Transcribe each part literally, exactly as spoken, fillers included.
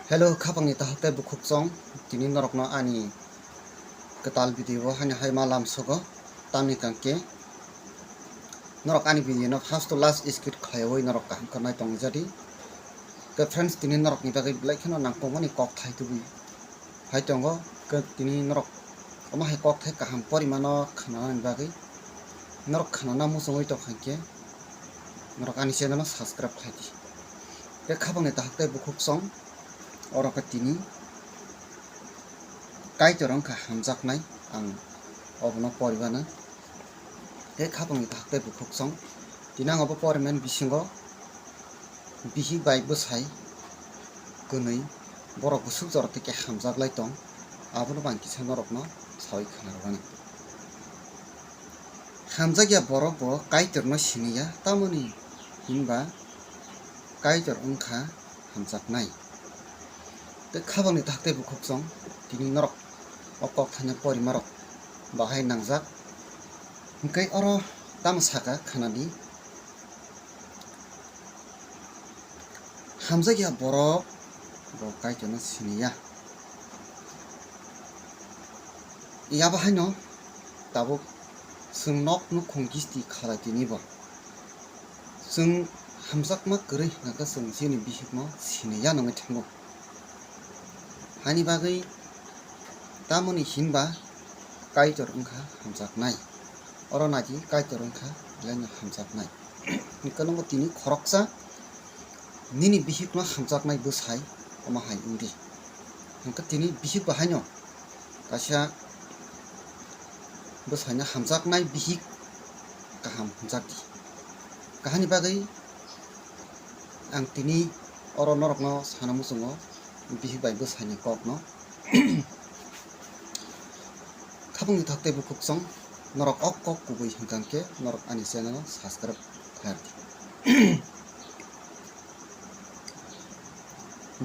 Hello, khapangni tahuk tei bukhuk chong, tini norokno ani kwtal video o haino hai ma lamsogo, tamni kangke norok ani video no first to last skip khlaiwi norok kaham khe nai tong jadi. Ke friends, tini norokni bagwi belai kheno nangkukmani kok thai tubui hai tongo, ke tini norok omo hai kok thai kaham porimano khnanani bagwi norok khnana muchungwi tong kha khe norok ani channel no subscribe khlai di. Ke khapangni tahuk tei bukhuk chong, oro khe tini Kaitor wngkha hamjaknai, ang obono poribano. Tei khapangni tahuk tei bukhuk chong, tini ang obo porimani bisingo bihik bai bwsai kwnwi borok bwswk jora tei khe hamjak lai tong, abono bo ang kisa norokno saui khna rwmani. Hamjakya borok bo Kaitorno siniya, tamoni hinba Kaitor wngkha hamjaknai. Tei khapangni tahuk tei bukhuk chong, tini norok o kok thaina porimarok bahai nangjak. Hwnkhe oro tamo saka khanadi, hamjakya borok bo Kaitorno siniya. Yaba haino tabuk chwng nok nukhung gisti khalai tini bo. Chwng hamjakma kwrwi hwnkhe chwng chini bihikno siniya nangwi thango. Hani bagwi tamoni hinba Kaitor wngkha hamjaknai. Oro naidi Kaitor wngkha belaino hamjaknai. Hwnkhe nwngo tini khoroksa nini bihikno hamjaknai bwsai omo hai wngdi. Hwnkhe tini bihik bahaino kaisa bwsaino hamjaknai bihik kaham hwnjakdi. Kahani bagwi ang tini oro norokno sana muchungo bihik bai bwsaini kokno. Khapangni thak tei bukhuk chong norok ok kok kubui hwnkha khe norok ani channel o subscribe khlai rwdi.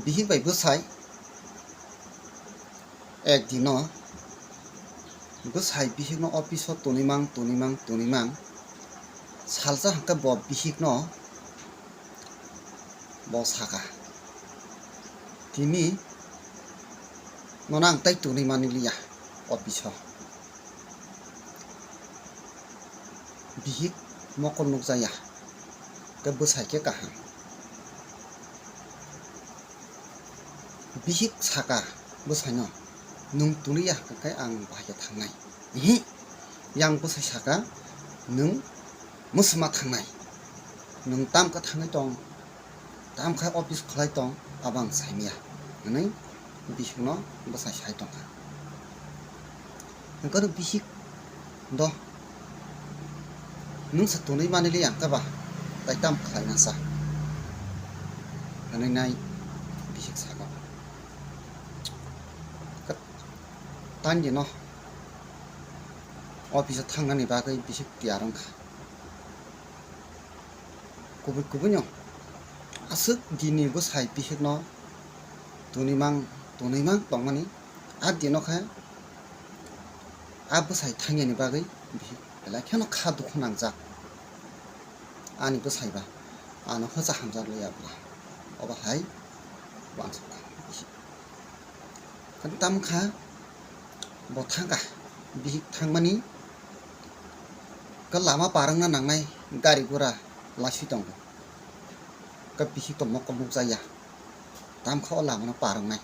Bihik bai bwsai ek dino bwsai bihikno office o tonwi mang, tonwi mang, tonwi mang. Salsa hwnkhe bo bihikno bo saka, "Tini nono ang tei tonwi manliya office o." Bihik mokol nukjaya, tei bwsai khe kaham. Bihik saka bwsaino, "Nwng tuniya hwnkhe ang bahai khe thangnai." Ihi, yang bwsai saka, "Nwng mwswma thangnai, nwng tamkhe thangwi tong, tamkhe office khlai tong, abo ang saimanya," hwnwi bihikno bwsai sai tongkha. Hwnkhe bihik do, "Nwng se tonwi manliya hwnkhe ba, tai tam khlaina sa?" hwnwi nai bihik saka. Tangwi no office o thangnani bagwi bihik tiyar wngkha. Kubui kubui no aswk dini bwsai bihikno tonwi mang, tonwi mang tongmani. A dino khe a bwsai thangyani bagwi bihik belai kheno kha dukhu nangjak. Ani bwsai ba ano hwcha hamjak liya bwla, obo hai uansukha. Tamkha bo thangkha, bihik thangmani khe lama par wngna nangnai, gari gura lasi tongo, khe bihik to mokol nukjakya, tamkha o lamano par wngnai.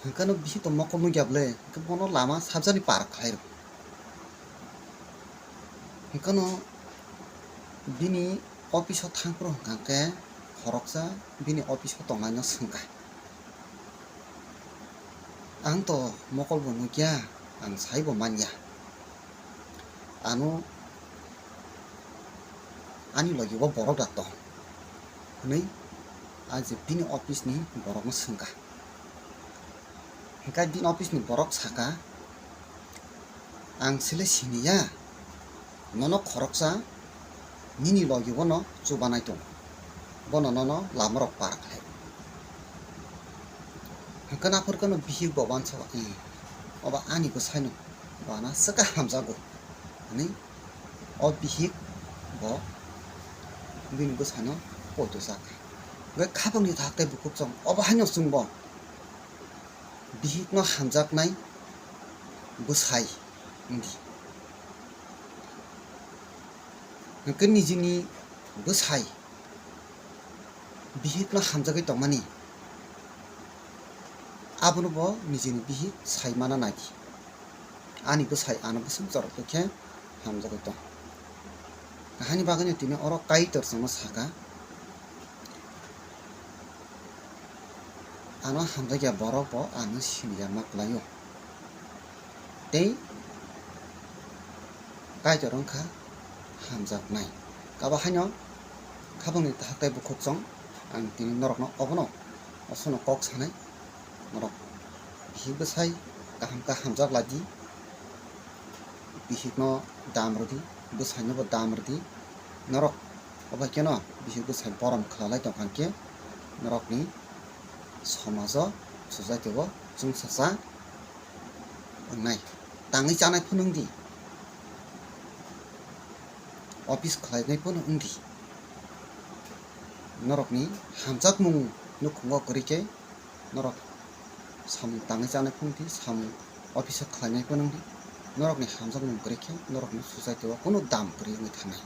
Hwnkhe no bihik to mokol nukya bwle, hwnkhe bono lama sabjani par khlai rw. Hwnkhe no bini office o thang phuru hwnkha khe khoroksa bini office o tongnaino swngkha, "Ang to mokol bo nukya, ang sai bo manya. Ano ani logi o borok da tong," hwnwi a je bini office ni borokno swngkha. Hwnkhe bini office ni borok saka, "Ang sile siniya, nono khoroksa nini logi bono chubanai tongo, bono nono lamarok par khlai." Hwnkhe naphurkheno bihik bo uansukha, "Ee, obo ani bwsaino, bo ano swkang hamjago," hwnwi o bihik bo bini bwsano poito chakha. Hwnkhe khapangni thak tei bukhuk chwng obo haino chwngbo bihikno hamjaknai bwsai wngdi. Hwnkhe nijini bwsai bihikno hamjagwi tongmani, abono bo nijini bihik sai mana nai di. Ani bwsai ano bwswk jorok khe hamjagwi tong. Kahani bagwino tini oro Kaitor chwngno saka, ano hamjakya borok bo ano siniya ma kwlaio. Tei Kaitor wngkha hamjaknai. Abo haino khapangni thak tei bukhuk chwng ang tini norokno obono osono kok sanai. Norok bihik bwsai kaham khe hamjak lai di, bihikno dam rw di, bwsainobo dam rw di. Norok obo hai kheno bihik bwsai borom khwlalai tong kha khe norokni somajo, society-o chwngsacha wngnai. Tangwi chanai phunuk di, office khlainai phano wng di. Norokni hamjakmung nukhungo kwrwi khe norok samung tangwi chanai phung di, samung office-o khlainai phano wng di. Norokni hamjakmung kwrwi khe norokni society-o kunu dam kwrwi wngwi thangnai.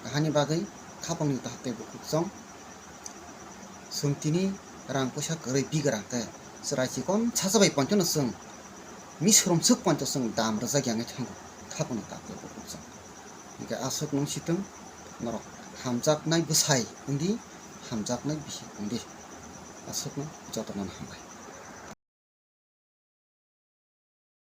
Kahani bagwi khapangni thak tei bukhuk chwng chwng tini rang puisa kwrwi bigra khe chwrai chikon sacha bai poito no chwng mi swrwmswk poito chwng dam rwjak ya wngwi thango khapangni thak tei bukhuk chwng. Hingkhe aswk nung sitwng norok hamjaknai bwsai wng di, hamjaknai bihik wng di. Aswkno jotono hambai.